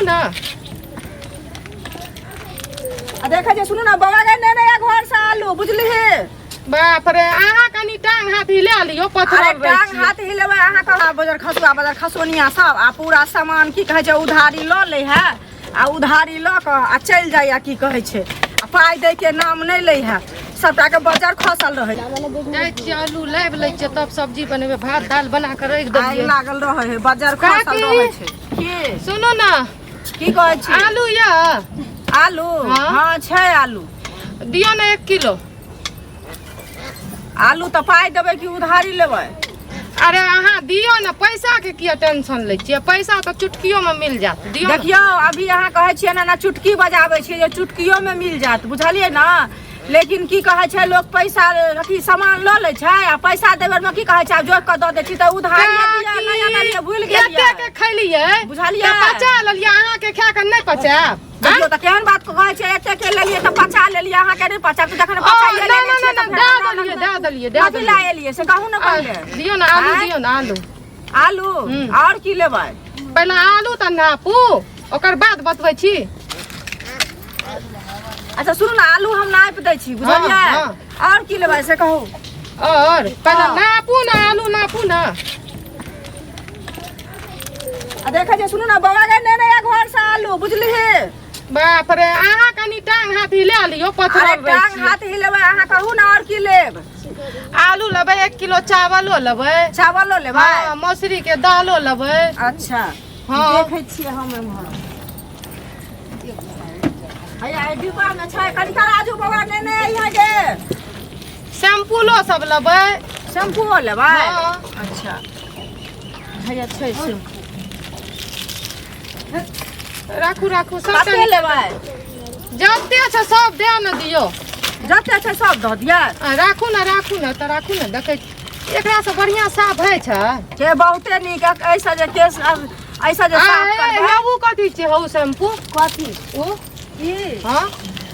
ने। आ देखै छै, सुनू ने बौआ गे, नेने आ घर से आलू, बुझलिही? बाप रे, अहाँ कनि टांग हाथ हिला लियौ, पथरल अरे रहै टांग छियै। हाथ हिलेबै अहाँ कहाँ? बजर खसुआ, बजर खसोनिया सब आ पूरा सामान की कहै छै उधारी लऽ लै है, आ उधारी लऽ कऽ आ चलि जाइया, की कहै छै, आ पाइ दै के नाम नहि लै है। सबटा के बजर खसल रहै। जाइ छियै आलू लाबि लै छियै, तब सब्जी बनेबै। भात दालि बना कऽ राखि आगि देलियै। लागल रहै है, बजर खसल काकी। रहै छै। की? सुनू ने। की कहै छी? आलू यऽ? आलू? हाँ। हँ, छै आलू। दियौ ने 1 किलो। आलू तऽ पाइ देबै कि उधारी लेबै? अरे अहाँ दियौ ने, पैसा के किया टेंशन लै छियै? पैसा तऽ चुटकियो में मिल जायत, दियौ ने। देखियौ, अभी अहाँ कहै छियै ने, ने चुटकी बजाबै छियै जे चुटकियोमे मिल जायत, बुझलियै ने? लेकिन की कहै छै, लोक पैसा अथी सामान लऽ लै छै आ पैसा देबै मे की कहै छै, आब जोखि कऽ दऽ दै छी तऽ उधारी दिअ, नहि आनलियै, भूलि एते गेलियै। के खैलियै बुझलियै? तऽ पचा लेलियै, अहाँके खा कऽ नहि पचायब? देखियौ तऽ केहन बात कहै छै। एते के लेलियै तऽ पचा लेलियै, अहाँके नहि पचायब? तऽ जखन ओ, पचाइए नहि, लेने नहि, छियै नहि, तऽ दए फेर देलियै, दए देलियै, दए कथी देलियै। लए एलियै से कहू ने पहिले। दियौ ने आलू। आँय? दियौ ने आलू। आलू? हम्म। आओर की लेबै? पहिले आलू तऽ नापू, ओकर बाद बतबै छी। अच्छा सुनू ने, आलू हम नापि दै छी, बुझलियै? हँ। आओर की लेबै से कहू। और पहिले हँ। नापू ने, आलू नापू ने। आ देखै छै, सुनू ने बौआ गे, नेने आ घर से आलू, बुझलिही? बाप रे, अहाँ कनि टांग हाथ हिला लियौ, अरे पथरल रहै टांग छियै। हाथ हिलेबै अहाँ? कहू ने, आओर की लेब? आलू लेबै, 1 किलो चावलो लेबै। चावलो लेबै? हँ, मौसरी के दालो लेबै। अच्छा। हँ। देखै छियै हम एम्हर। हैया एहि डिब्बा मे छै, कनि तराजू बौआ नेने अइहे गे। शैम्पूलो सब लेबै। शैम्पूओ लेबै? हँ। अच्छा, हैया छै शैम्पू। राखू, राखू सब। कते लेबै? जते छै सब दए ने दियौ। जते छै सब दऽ दिअ? आ, राखू ने, राखू ने, तऽ राखू ने। देखै छी, एकरा से बढ़िआँ साफ होइ छै। के बहुते नीक। ऐसा जे केस ऐसा जे आ, साफ हे, करबै। हे, उ कथी छै हौ, शैम्पू? कथी? उ। ई? हँ।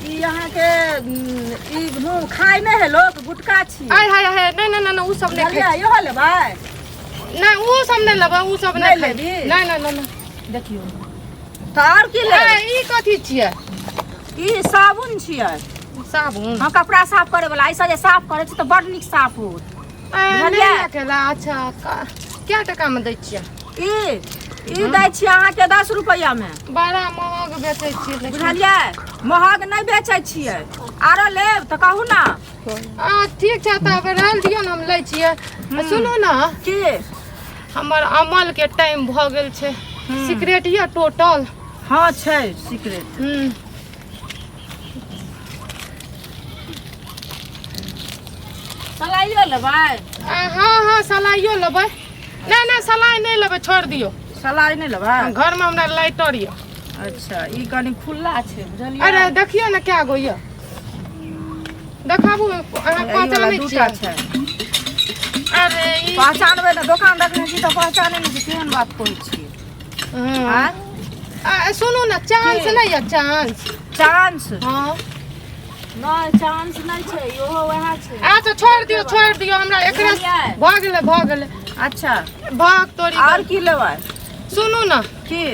ई अहाँके ई मुँह खाय नहि है लोक, गुटका छी। आय हाय हाय, नहि नहि नहि, उ सब नहि खाइ। बुझलियै? इहो लेबै? नहि, उ सब नहि लेबै, उ सब नहि नहि खाइ। लेबही? नहि नहि नहि नहि। देखियौ तऽ आओर की आ, लेबै? ई कथी छियै? ई साबुन छियै। साबुन? हँ, कपड़ा साफ करे वाला। ऐसा जे साफ करै छी तऽ बड नीक साफ होत। आ, नहि। बुझलियै? अकेला। अच्छा, कए टका मे दै छियै? ई ई दै छियै अहाँके 10 रुपैआ मे। बड़ा महग बेचै छियै लेकिन। बुझलियै? महग नहि बेचै छियै। आरो लेब तऽ कहू ने। आ, ठीक छै, तब रहल दियौ ने, हम लै छियै। आ, सुनू ने। की? हमर अमल के टाइम भऽ गेल छै। सिगरेट यऽ टोटल? हँ, छै सिगरेट। सलाइयो लेबै? आ, हँ हँ, सलाइयो लेबै। नहि नहि, सलाइ नहि लेबै, छोड़ि दियौ। सलाइ नहि लेबै? घरमे हमरा लाइटर यऽ। अच्छा, ई कनि खुल्ला छै, बुझलियै? अरे देखियौ ने, कए गो यऽ, देखाबू अहाँ। ई वाला पहचानै दूटा छियै? छै। अरे ई पहचानबै ने, दोकान रखने छी तऽ पहचाने नहि छी, केहन बात कहै छियै? हँ। आँय? आ, सुनू ने, चांस की? नहि यऽ चांस? चांस? हँ। नहि, चांस नहि छै, इहो वएह छै। अच्छा, छोड़ि दियौ, छोड़ि दियौ, हमरा एकरे बुझलियै? भऽ गेलै, भऽ गेलै। अच्छा। भाग तोरी। आओर की लेबै? सुनू ने। की?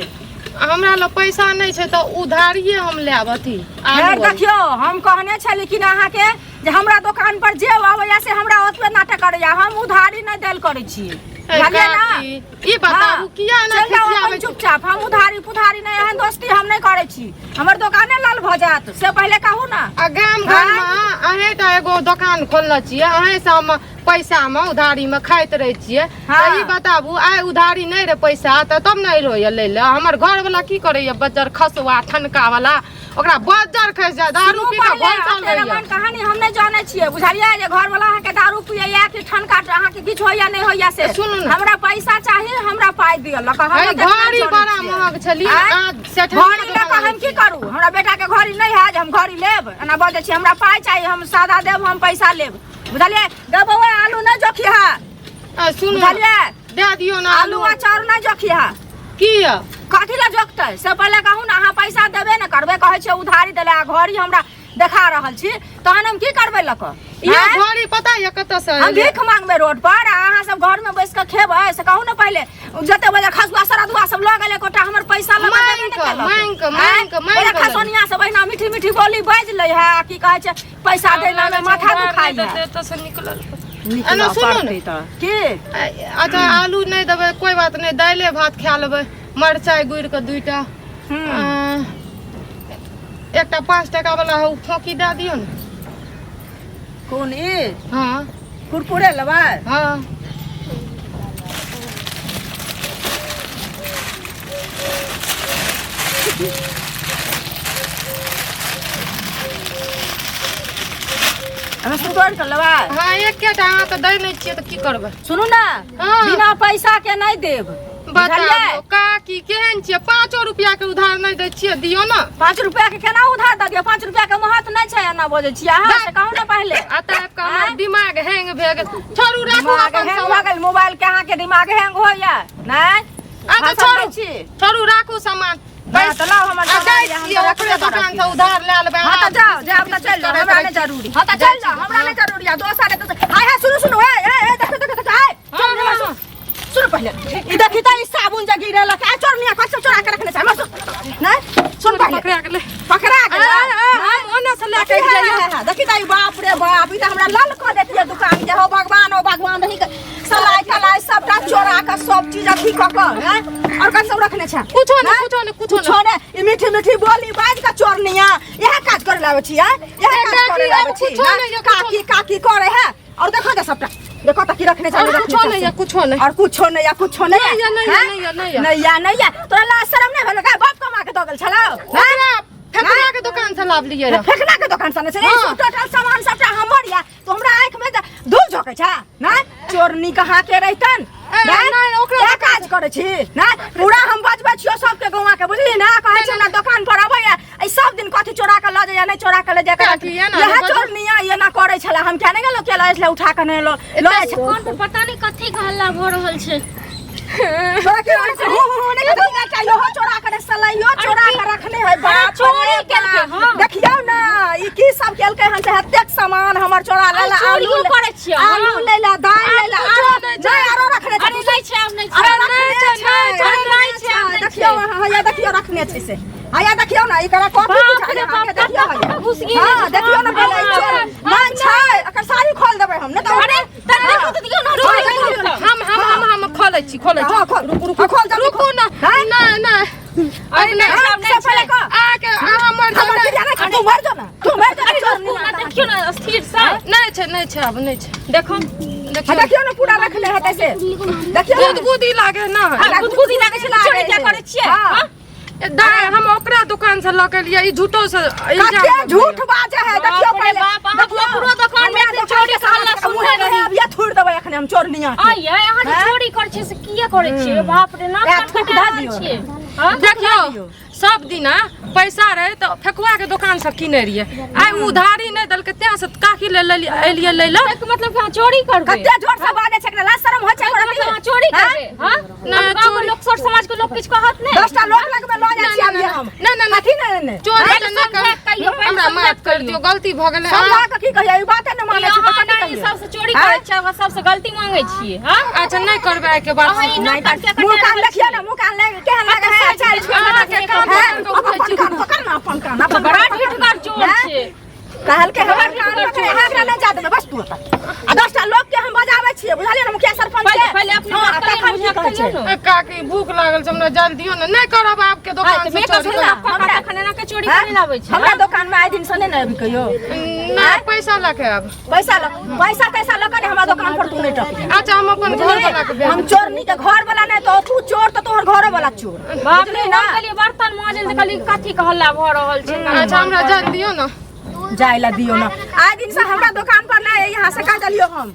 हमरा लग पैसा नहि छै तऽ उधारिये हम लेब अथी फेर आलू। देखियौ, हम कहने छली कि ने अहाँके जे हमरा दोकान पर जे आबैया से हमरा ओतबे नाटक करैया। हम उधारी नहि देल करै छी, ए, बुझलियै ने? काकी, ई बताबू, हाँ। किया एना चलि जाउ अपन खिसियाबै छी? चुपचाप। हम उधारी पुधारी नहि, एहन दोस्ती हम नहि करै छी। हमर दोकाने लाल भऽ जायत, से पहिले कहू ने। आ गाम घर मे अहें टा एगो दोकान खोलने छियै, अहें से हम पैसा मे उधारी मे खाइत रहै छियै। हाँ। तऽ ई बताबू, आइ उधारी नहि रहे पैसा तऽ तब ने एलो ये लै लए। हमर घर वाला की करैया? बज्जर खसुआ ठनका वाला, ओकरा बज्जर खसि जाय, दारू सुनू पी कऽ पहिले, घोलटल अतेक रहैया। रामायण कहानी हम नहि जानै छियै, बुझलियै? जे घर वाला अहाँके दारू पियैया कि ठनका, अहाँके किछु होइया नहि होइया से। सुनू ने। हमरा पैसा चाही, हमरा पाइ दिअ लऽ कऽ। हम है ओतेक नहि घड़ी जानै बड़ा छियै। महग छली। आँय? अहाँ सेठनिया घड़ी लऽ कऽ हम की करू? हमरा बेटा के घड़ी नहि है जे हम घड़ी लेब। एना बजै छी? हमरा पाइ चाही, हम सादा देब, हम पैसा लेब, बुझलियै? गे बौआ, आलू नहि जोखिहा। आ, सुनू। बुझलियै? दए दियौ ने आलू आलू। आ चाउर नहि जोखिहा। की यऽ? कथी लए जोखतै से पहिले कहू ने। अहाँ पैसा देबे ने करबै, कहै छियै उधारी देले आ घड़ी हमरा देखा रहल छी तहन हम की करबै लऽ कऽ ये आँय? घड़ी पता ये कतऽ से हम भीख मांगबै रोड पर आ अहाँ सब घर में बैस कऽ खेबै से कहू ने पहिले जते बजे खसुआ सरदुआ सब लऽ गेलै एकोटा हमर पैसा लऽ कऽ देबे मांगि नहि कऽ, केलक। मांगि कऽ, आँय? मांगि कऽ, मांगि ओकरा कऽ लऽ। खसोनिया सब अहिना मीठी मीठी बोली बाजि लै है आ की कहै छै पैसा दै में माथा दुखाइ है एतऽ से निकलल निकलऽ एना सुनू ने। पड़तै तऽ की अच्छा आलू नहि देबै कोई बात नहि दालिए भात खा लेबै मरचाइ गुड़ि कऽ दुइटा एकटा 5 टका वाला है ओ फोकी दए दियौ ने। कोन ई? हाँ। कुरकुरे लेबै? हाँ। हमे सुतोड़ के लेबै? हाँ, एकेटा अहाँ तऽ दै नहि छियै तऽ की करबै? सुनू ने, हाँ। बिना पैसा के नहि देब। बताबू काकी केहन छियै, 5 रुपया के उधार नहि दै छियै, दियौ ने। 5 रुपया के केना उधार दऽ दियौ? 5 रुपया के महत्व नहि छै, एना बजै छियै अहाँ, से कहू ने पहिले। आ तऽ आबि कऽ हमर दिमाग हैंग भए गेल। छोड़ू, राखू दिमाग अपन हैंग सामान। भऽ गेल मोबाइल के, अहाँके दिमाग हैंग होइया नहि? अच्छा, भाषण छोड़ू। दै छी। छोड़ू, राखू सामान। नहि, तऽ लाउ हमर आ सामान, जाइ हम छियै तऽ ओकरे रखबे दोकान करब। से उधार लए लेबै। हाँ तऽ जाओ, जाओ तऽ चलि जाओ, हमरा नहि जरूरी। हाँ तऽ चलि जाओ, हमरा नहि जरूरी। आ दोसर एतऽ से- हाय हाय, सुनू सुनू, ए ए ए, देखो देखो देखो, हाय, हाँ, चल, हाँ, हाँ। सुन पहिले, ई देखी तऽ ई साबुन जे गिरेलक, आ चोरनिया कथी सब चोरा के रखने छै हमर, सुन नहि, सुन पहिले। पकड़ा गेलै। पकड़ा गेलै। आ, आ, हम ओने से लए के देखी, गेलियै। हाँ, हाँ, देखी तऽ ई, बाप रे बाप, ई तऽ हमरा लल कऽ देतियै दुकान के। हो भगवान, हो भगवान, रही के सलाई तलाई सबटा चोरा के सब चीज अथी कऽ कऽ हैं? और कथी सब रखने छै? कुछो नहि, हैं? कुछो नहि, कुछो कुछो नहि। ई मीठी मीठी बोली बाजि कऽ चोरनिया इएह काज करे लाबै छी, हैं? इएह ए, काज काकी, करे लाबै आब छी, कुछो हैं? नहि यऽ, कुछो काकी काकी करे है। और देखो तऽ सबटा, देखो तऽ की रखने छै, और नहि रखने कुछो छै नहि से। यऽ, कुछो नहि। और कुछो नहि यऽ, कुछो नहि नहि यऽ, नहि यऽ, हैं? नहि यऽ, नहि यऽ। नहि यऽ, नहि यऽ। तोरा लाज शरम नहि भेलौ? बाप कमा के दऽ गेल छलौ, हैं? ओकरा फेकना के दुकान से लाबलियै रहए। फेकना के दुकान से ने छै। ई हाँ। सब टोटल सामान सबटा हमर यऽ, तो हमरा आँखि में धूल झोंकै छै नहि? चोरनी कहाँ के रहितन? ए, नहि? नहि, ओकरा इएह काज करै छी नहि? पूरा हम बजबै छियौ सबके गौआ के, बुझली ने? कहै छै हमरा दोकान पर अबैया, ई सब दिन कथी चोरा के लऽ जाइया, नहि चोरा के लऽ जाय काकी, एना इएह नहि बजू। चोरनिया एना करै छलै। हम किया नहि गेलहुँ के लऽ छलै, उठा के नहि लऽ लऽ जाइ छै। दुकान पर पता नहीं कथी के हल्ला भऽ रहल छै। तोरा की होइ छै? हु, हु, हु, नहि कथी के इहो चोरा के सलाइयो चोरा के रखने है। बाप चोरी रे केलकै, बाप। हाँ। देखियौ ने ई की सब केलकै हन से एतेक सामान हमर चोरा लेला। अरे आलू चोरियो करै छियै अहाँ? आलू लेला, दालि लेला, कुछो आरो नहि छै। नहि, आरो रखने छै। अरे नहि छै, आब नहि छै। अरे नहि रखने छै, छै, नहि छै, रखने नहि छै, छै। आब नहि देखियौ छै। अहाँ, हैया देखियौ रखने छै से, हैया देखियौ ने एकरा कॉपी बाप बुझाइ रे अहाँके, बाप, देखियौ कतऽ हैया। कतऽ घुसि गेलै हाँ, देखियौ ने पहिले ई बाप चोर। रे नहि छै, एकर साड़ी खोल देबै हम, नहि तऽ अरे तऽ देखू तऽ दियौ ने, रुकू, रुकू, रुकू, रुकू। हम खोलै छी, खोलै छी। हाँ, खोल। रुकू, रुकू, हाँ, खोल, जल्दी रुकू खोल। ने। हाँ? नहि, नहि। अरे नहि छै, आब से नहि पहिले छै। कह। आके अहाँ मर जाउ। हमर किरिया नहि खा, तू मर जो ना, तू मर जो ना, अरे चोरनी रुकू ने, माता। देखियौ ने स्थिर से। नहि छै, नहि छै, आब नहि छै। देखो। देखियौ। हाँ, देखियौ ने पूरा रखले हेतै से, देखियौ ने। गुदगुदी लागे ना। आ, गुदगुदी लागै छै, चोरी किया करै छियै? हाँ। हाँ? ए, दाइ, हम ओकरा दुकान से लऽ के एलियै, ई झूठो से इल्जाम कते लगबैया। झूठ बाजे है, देखियौ बाप रे पहिले। बाप, अहाँ देखियौ, ककरो दोकान में हमरा एते दोकान चोरी के के हल्ला सामान सुनने मुँहे रही। अभिये थूर देबै एखने हम चोरनिया के। आइ यै, अहाँ जे हैं? चोरी करै छियै से किया करै छियै? बाप रे, नाक ए, कान थूक कटा दऽ रहल दियौ। छियै। हाँ? देखियौ, सब दिना पैसा रहे तऽ फेकुआ के दोकान से किने रहियै, आइ उधारी नहि देलकै तें से काकी ले लेलियै, एलियै लै लए। एहिके मतलब कि अहाँ चोरी करबै? कते झूठ से बाजे छै, एकरा लाज शरम होइ छै एहिके एकरा? मतलब अहाँ चोरी हैं? करबै? हाँ? नहि, गाँव के चोरी- लोक, सर समाज के लोक किछु कहत नहि? 10टा लोक लगमे लऽ जाइ छी अभी हम। नहि, नहि, नहि। कथी नहि, नहि, नहि। चोरी पहिले तऽ नहि समझा कर कहियौ, पहिले हमरा समझा माफ कर कहियौ। दियौ, गलती भऽ गेलै। समझा कऽ की कहियै, ई बाते नहि मानै छै तऽ अहाँ कथी नहि कहियै? सबसँ चोरी हैं? करै छियै, अहाँ सबसँ गलती मांगै छियै, हाँ? अच्छा, नहि करबै आइ के बाद। अहाँ ई नहि नाक कान किया मुँह कटा कान रहल देखियौ छियै? ने, मुँह कान ले केहन लागै है, अच्छा छै। अहाँके कान हैं? पकड़ि कऽ उठै अपन छी। कान पकड़ ने, अपन कान, अपन बड़ा कान पकड़। ढिठगर चोर हैं? छै। कहलकै हमर कान पकड़े, अहाँ नहि जा देबै, बस तू ओतऽ। आ 10टा लोक के हम बजाबै छियै, बुझलियै ने, मुखिया सरपंच पहिले के। पहिले अपने हाँ, बात करियौ तखन ने, की बुझा कहै छै? करियौ ने। ए, काकी, भूख लागल छै, हमरा जल दियौ ने। नहि करब आपके आइ दोकान तऽ से मेकअप चोरी भेला, करब। हमरा तखन एना के चोरी हैं? करे लाबै छै। हमरा दोकान में आइ दिन से नहि ने अभी कहियो। नहि, पैसा लऽ के आब। पैसा ल, पैसा तैसा लऽ के ने हमरा दोकान पर तू नहि टपी। अच्छा, हम अपन घर वाला के हम चोरनी के घर वाला नहि तो तू चोर तऽ तोहर घरो वाला चोर। बाप रे, बुझली ना? हम कहलियै बर्तन माजल तऽ कहलियै कथी के हल्ला भऽ रहल छै। अच्छा, हमरा जल दियौ ने। जाय ला दियौ ना, आइ दिन से हमरा दोकान पर नहि, यहाँ से कह देलियौ हम।